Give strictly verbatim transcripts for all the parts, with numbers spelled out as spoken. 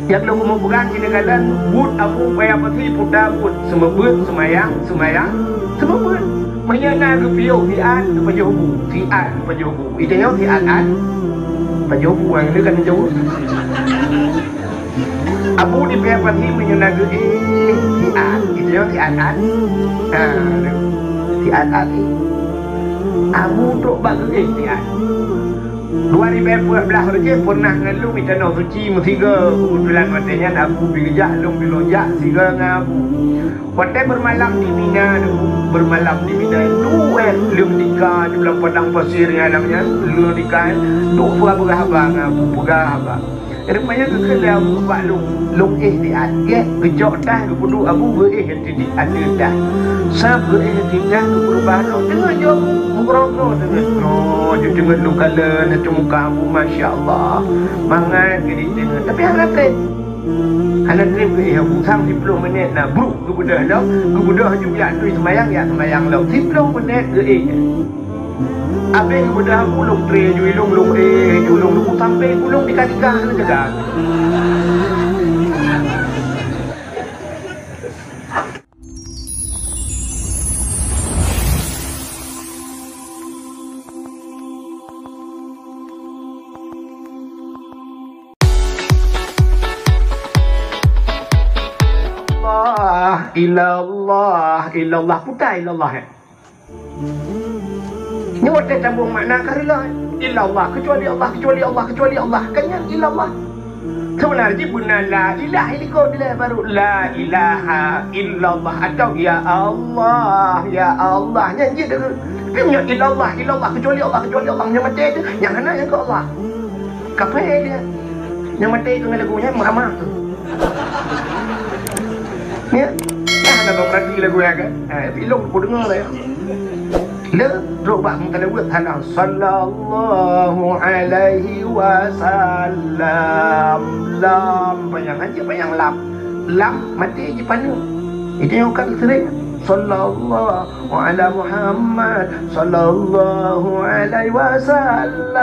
Nyang lôn keumeung peugah keuneuk kalon, buet Abu payah pasi puta buet, seumeubeuet seumayang, seumayang seumeubeuet. Meunyoe na geupiôh siat geupajoh bu, siat geupajoh bu. Ita nyoe siat-at pajoh bu, nyang lheueh ka neujaweueb. Abu di payah pasi meunyoe na geuéh siat, ita nyoe siat-at. Ha, siat-at ni. Abu trok bak geuéh siat. Dua ribèe peuet blah reueh jih pernah ngon lôn i Tanoh Suci meusigoe. Keubeutulan watèe nyan Abu pi geujak, lôn pi lôn jak sigoe ngon Abu. Watèe beumalam di Mina, Abu, beumalam di Mina, duek lôn tika di lam padang pasir nyan, lam nyan lôn tika, duek peugah-peugah haba ngon Abu, peugah haba. Rupanya geukheun lé Abu bak lôn, lôn éh siat. Gèt geucok tah, geupeuduek Abu geuéh ateueh, ateueh tah. Sab geuéh ateueh tah, geupeurubah droe. Teungeut jih Abu, meugroe-groe teungeut. Groe jih teungeut lôn kalon, ateueh muka Abu, masya Allah. Mangat keu diteungeut. Tapi hana trép. Hana trép geuéh Abu. Sang siplôh minèt na, bruk geubeudôh lom. Geubeudôh ju jak tui seumayang, jak seumayang lom. Siplôh minèt geuéh. Abéh geubeudôh Abu lôn tré ju ilông, lôn éh ju ilông, lôn sampoe ilông tika-tika hana jaga. Allah, ilallah, ilallah, puta ilallah, eh. Nyoe watèe tabông makna ka reuloh. Illallah, kecuali Allah, kecuali Allah, kecuali Allah. Kan nyan illallah. Sebenar jih beuna la ilaha illallah dilèe baru la ilaha illallah atau ya Allah, ya Allah. Nyan jih deungon. Tapi nyoe illallah, illallah, kecuali Allah, kecuali Allah. Nyan maté tu, nyan hana nyang keu Allah. Kafé dia. Nyang maté keu lagu nyan meuramah. Ya. Nah, dah berarti lagu ya kan? Ha, ilông ku deungoe lah ya. Le, trok bak meutalaweuet salam. Sallallahu alaihi wasallam. Lam, panyang aja panyang lam. Lam, maté ji paneuk. Itu yang kan sering. Sallallahu ala Muhammad. Sallallahu alaihi wasallam.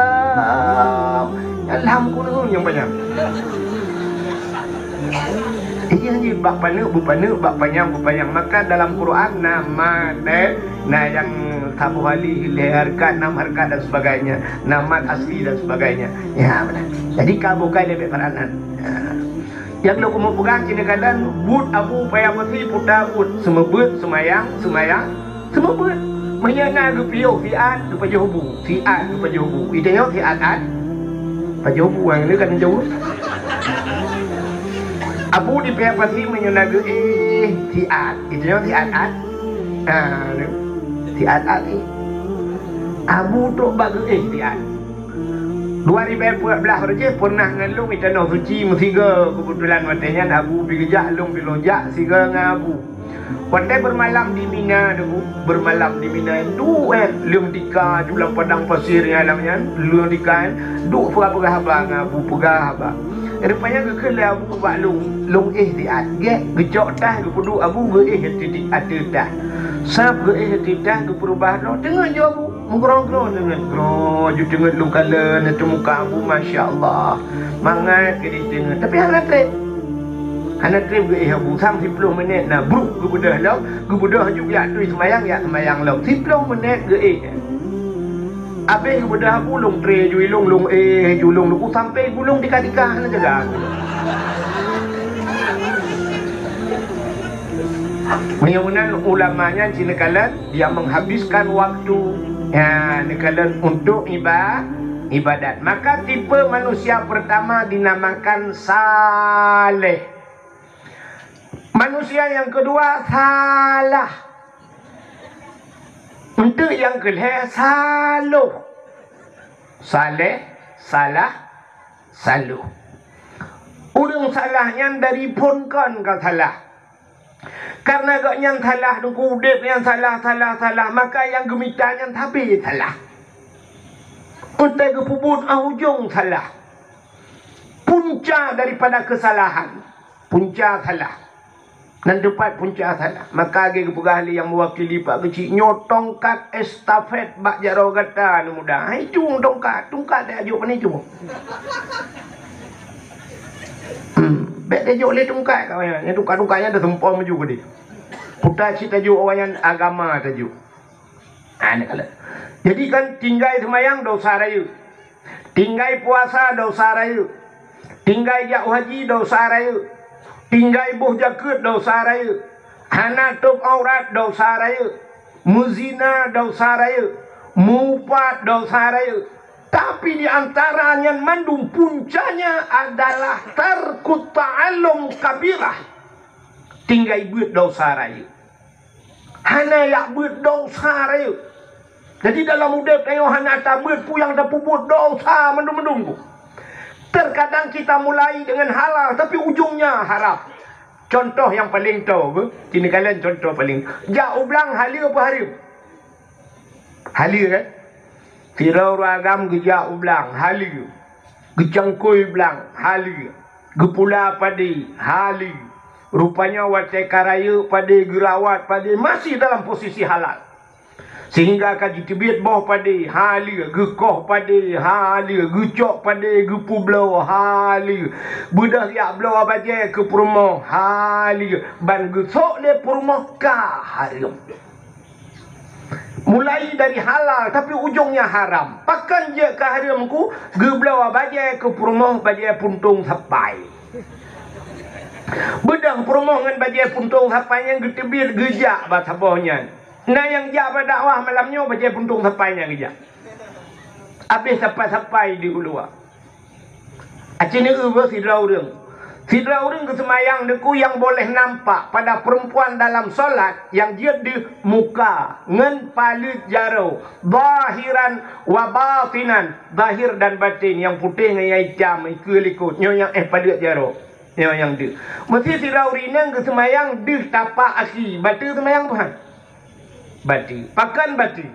Lam ku deungoe nyang panyang. Iya, iya, bak paneuk, beupaneuk, bak panyang, beupanyang. Maka dalam Quran na mad, eh, na nyang saboh alif, lhèe hareukat, nam hareukat dan sebagainya. Na mad asli dan sebagainya. Ya, benar. Jadi, ka bukai leubeh peranan. Ya. Nyang lôn keumeung peugah keuneuk kalon, buet Abu payah pasi puta buet, seumeubeuet seumayang, seumayang seumeubeuet. Meunyoe na geupiôh siat geupajoh bu, siat geupajoh bu. Ita nyoe siat-at pajoh bu, nyang lheueh ka neujaweueb. Abu di payah pasi meunyoe na geuéh siat, ita nyoe siat-at. Ha, siat-at ni. Abu trok bak geuéh siat. Dua ribèe peuet blah reueh jih pernah ngon lôn i Tanoh Suci meusigoe. Keubeutulan watèe nyan Abu pi geujak, lôn pi lôn jak sigoe ngon Abu. Watèe beumalam di Mina, Abu, beumalam di Mina, duek lôn tika ju lam padang pasir nyan, lam nyan, lôn tika, duek peugah-peugah haba ngon Abu, peugah haba. Rupanya geukheun lé Abu bak lôn, lôn éh siat. Gèt geucok tah, geupeuduek Abu geuéh ateueh, ateueh tah. Sab geuéh ateueh tah, geupeurubah droe. Teungeut jih Abu. Meugroe-groe teungeut, groe ju teungeut lôn kalon ateueh muka Abu, masya Allah. Mangat keu diteungeut. Tapi hana trép. Hana trép geuéh Abu. Sang siplôh minèt na, bruk geubeudôh lom, geubeudôh ju jak tui seumayang, jak seumayang lom. Siplôh minèt geuéh. Abéh geubeudôh Abu lôn tré ju ilông, lôn éh ju ilông, lôn sampoe ilông tika-tika hana jaga. Meunyoe meunan ulama nyan cit neukalon, dia menghabiskan waktu, ya, neukalon untuk iba-, ibadat. Maka tipe manusia pertama dinamakan saleh. Manusia yang kedua salah. Untuk yang kelhèe saloh. Saleh, salah, saloh. Ureueng salah nyan dari phon kon ka salah. Karena gobnyan salah, teungku udép nyan salah, salah, salah, maka nyang geumita nyan sabe salah. Utai geupeubuet ah ujong salah. Punca daripada kesalahan, punca salah. Nan teumpat punca salah. Maka lagèe geupeugah lé nyang meuwakili Pak Keuchik, nyoe tongkat estafet bak jaroe gata aneuk muda. Hai, cung tongkat, tongkat dak jok pane cung. Bèk tajok lé tungkat kat awaknyan. Nyang tungkat-tungkat nyan taseumpom laju keudéh. Puta cit tajok awaknyan, agama tajok. Ha, nyan kalon. Jadi kan tinggai seumayang desya rayeuk. Tinggai puasa desya rayeuk. Tinggai jak haji desya rayeuk. Tinggai boh jakeuet desya rayeuk. Hana tôb aurat desya rayeuk. Meuzina desya rayeuk. Meuupat desya rayeuk. Tapi di antara nyan mandum puncanya adalah tarkut ta'allum kabirah. Tinggai beuet desya rayeuk. Hana jak beuet desya rayeuk. Jadi dalam udép tanyoe hana tabeuet peue nyang tapeubuet, desya mandum-mandum. Terkadang kita mulai dengan halal tapi ujungnya haram. Contoh nyang paleng toe, beuh, sinoe kalon contoh paleng. Jak u blang haleue peue hareuem? Haleue kan? Sidroe ureueng agam geujak u blang, haleue. Geucangkôi blang, haleue. Geupula padé, haleue. Rupanya watèe ka rayeuk padé, geurawat padé, masih dalam posisi halal. Sehingga ka jiteubiet boh padé, haleue. Geukoh padé, haleue. Geucok padé, geupeubloe, haleue. Beudôh jak bloe bajèe keu peurumoh, haleue. Ban geusok lé peurumoh ka hareuem. Mulai dari halal, tapi ujungnya haram. Pakon jeuet ka hareuem ku, geubloe bajèe keu peurumoh, bajèe puntông sapai. Beudôh peurumoh ngon bajèe puntông sapai nyan geuteubiet geujak bak saboh nyan. Na nyang jak bak dakwah malam nyoe bajèe puntông sapai nyan geujak. Abéh sapai-sapai di uluwa. Aci neueu beuh sidroe ureueng. Sidroe ureueng geuseumayang Teungku nyang boleh nampak pada perempuan dalam solat nyang jeuet deuh muka ngon paleuet jaroe, zahiran wa batinan, zahir dan batin, nyang putéh ngon nyang itam, ikeue likot, nyoe nyang éh paleuet jaroe, nyoe nyang deuh. Meusé sidroe ureueng inong geuseumayang deuh tapak aki, bateue seumayang peue han? Bateue. Pakon bateue?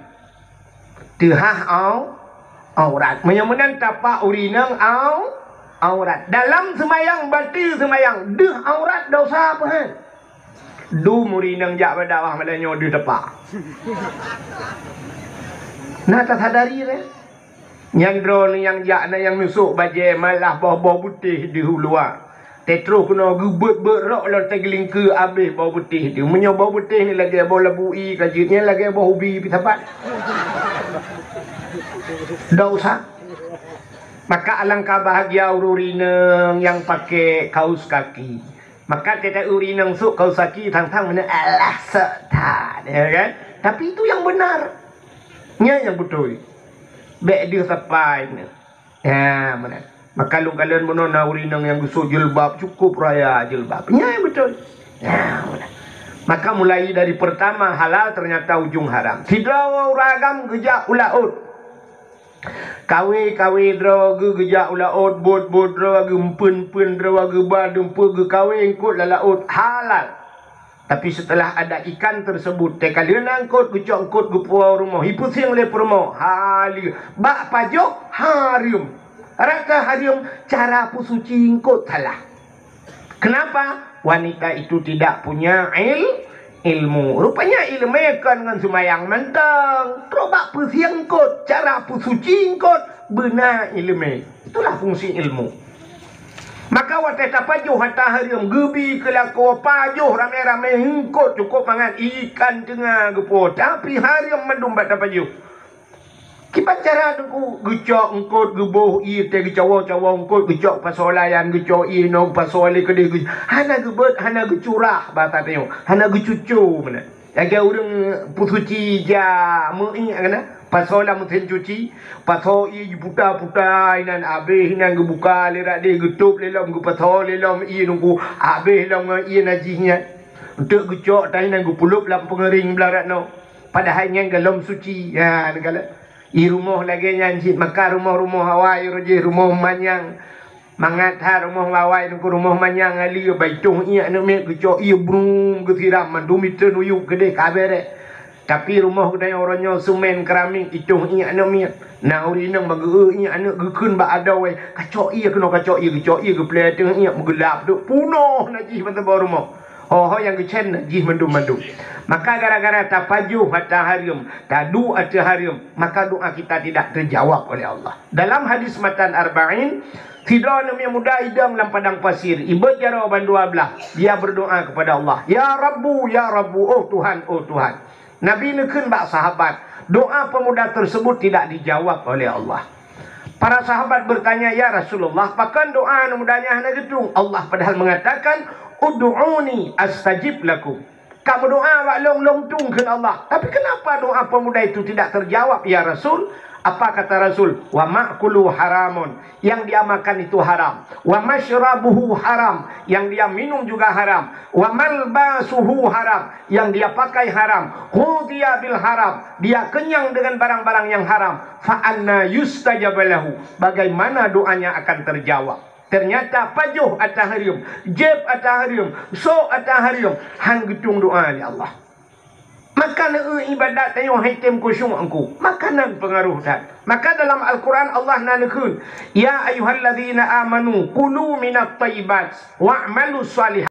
Teuhah au-, aurat. Meunyoe meunan tapak ureueng inong au-, aurat. Dalam seumayang, bateue seumayang, deuh aurat desya peue han? Dum ureueng inong jak bak dakwah malam nyoe deuh tapak. Na tasadari teuh? Nyan droeneuh nyang jak na nyang neusok bajèe malah boh-boh beutéh deuh u luwa. Teutroh keunoe geubeuet-beuet rok lom teugeulingkeue abéh boh beutéh deuh. Meunyoe boh beutéh nyoe lagèe boh labu ie ka jeuet, nyan lagèe boh ubi pih sapat. Desya. Maka alangkah bahagia ureueng inong nyang pakai kaos kaki. Maka teuta ureueng inong sôk kaos kaki thang-thang meunan alah sôk that, ya kan? Tapi itu yang benar. Nyan nyang beutôi. Bèk deuh sapai nyoe. Ya, meunan. Maka lôn kalon bunoe na ureueng inong nyang geusôk jilbab, cukup raya jilbab. Nyan nyang beutôi. Ya, meunan. Maka mulai dari pertama halal ternyata ujung haram. Sidroe ureueng agam geujak u laôt. Kawé-kawé droe geuh geujak u laôt, bôt-bôt droe geuh, empeuen-empeuen droe geuh, ba dumpeue geukawé eungkôt lam laôt, halal. Tapi setelah ada ikan tersebut, teuka lheueh na eungkôt, geucok eungkôt geupuwoe u rumoh, ipeusieng lé peurumoh, haleue. Bak pajoh, hareuem. Raka hareuem, cara peusuci eungkôt salah. Kenapa? Wanita itu tidak punya il-, ilmu. Rupanya ileumèe kon ngon seumayang mantong. Trok bak peusieng eungkôt, cara peusuci eungkôt, beuna ileumèe. Itulah fungsi ilmu. Maka watèe tapajoh atra hareuem, geubi keu lakoe, pajoh ramé-ramé eungkôt, cukôp mangat ikan teungoh geupuwoe, tapi hareuem mandum bak tapajoh. Kiban cara Teungku, geucok eungkôt, geuboh ié teuh, geucawoe-cawoe eungkôt, geucok pasoe layan, geucok ié nyoe, pasoe lé keudeh, geu-, hana geubeuet, hana geucurah basa tanyoe, hana geucuco meunan. Lagèe ureueng peusuci ija meu-iék keunan, pasoe lam meusén cuci, pasoe ié jiputa-puta inan, abéh inan geubuka lé rot deh, geutôb lé lom, geupasoe lé lom ié Teungku, abéh lom ngon ié najih nyan. Eunteuk geucok tan inan geupeulôb lam peungeuring blah rot noe. Padahai nyan gohlom suci. Ha, neukalon. I rumoh lagèe nyan cit, maka rumoh-rumoh awai roh jih rumoh manyang. Mangat that rumoh awai Teungku, rumoh manyang, ale, ba itoh iék aneuk miet, geucok ié brum geusiram, mandum iteun uyueb keudeh ka bèrèh. Tapi rumoh geutanyoe uroe nyoe seumén, keramik, itoh iék aneuk miet. Na ureueng inong bak geu-eu iék aneuk geukheun bak adoe, kacok ié keunoe, kacok ié, geucok ié geuplè ateueh iék, meugeulap deuek, punoh najih ban saboh rumoh. Oh, ho nyang geucen jih mandum-mandum. Maka gara-gara tapajoh ata hareuem, taduek ata hareuem, maka doa kita tidak terjawab oleh Allah. Dalam hadis matan Arba'in, sidroe aneuk muda idong lam padang pasir, ibot jaroe bandua blah, dia berdoa kepada Allah, "Ya Rabbu, ya Rabbu, oh Tuhan, oh Tuhan." Nabi neukheun bak sahabat, doa pemuda tersebut tidak dijawab oleh Allah. Para sahabat bertanya, "Ya Rasulullah, pakon doa aneuk muda nyan hana geutueng?" Allah padahal mengatakan, "Ud'uni astajib lakum." Kamu doa bak lôn, lôn tueng kheun Allah. Tapi kenapa doa pemuda itu tidak terjawab, ya Rasul? Apa kata Rasul? "Wa ma'kulu haramun." Yang dia makan itu haram. "Wa masyrabuhu haram." Yang dia minum juga haram. "Wa malbasuhu haram." Yang dia pakai haram. "Ghudhiya bil haram." Dia kenyang dengan barang-barang yang haram. "Fa anna yustajabu lahu." Bagaimana doanya akan terjawab? Ternyata pajoh ata hareuem, jeb ata hareuem, sok ata hareuem, han geutueng doa lé Allah. Maka neu ibadat tanyoe hai tem khusyuk engku. Makanan pengaruh that. Maka dalam Al-Quran Allah na neukheun, "Ya ayyuhalladzina amanu kulu minat thayyibat wa'malu shalihah."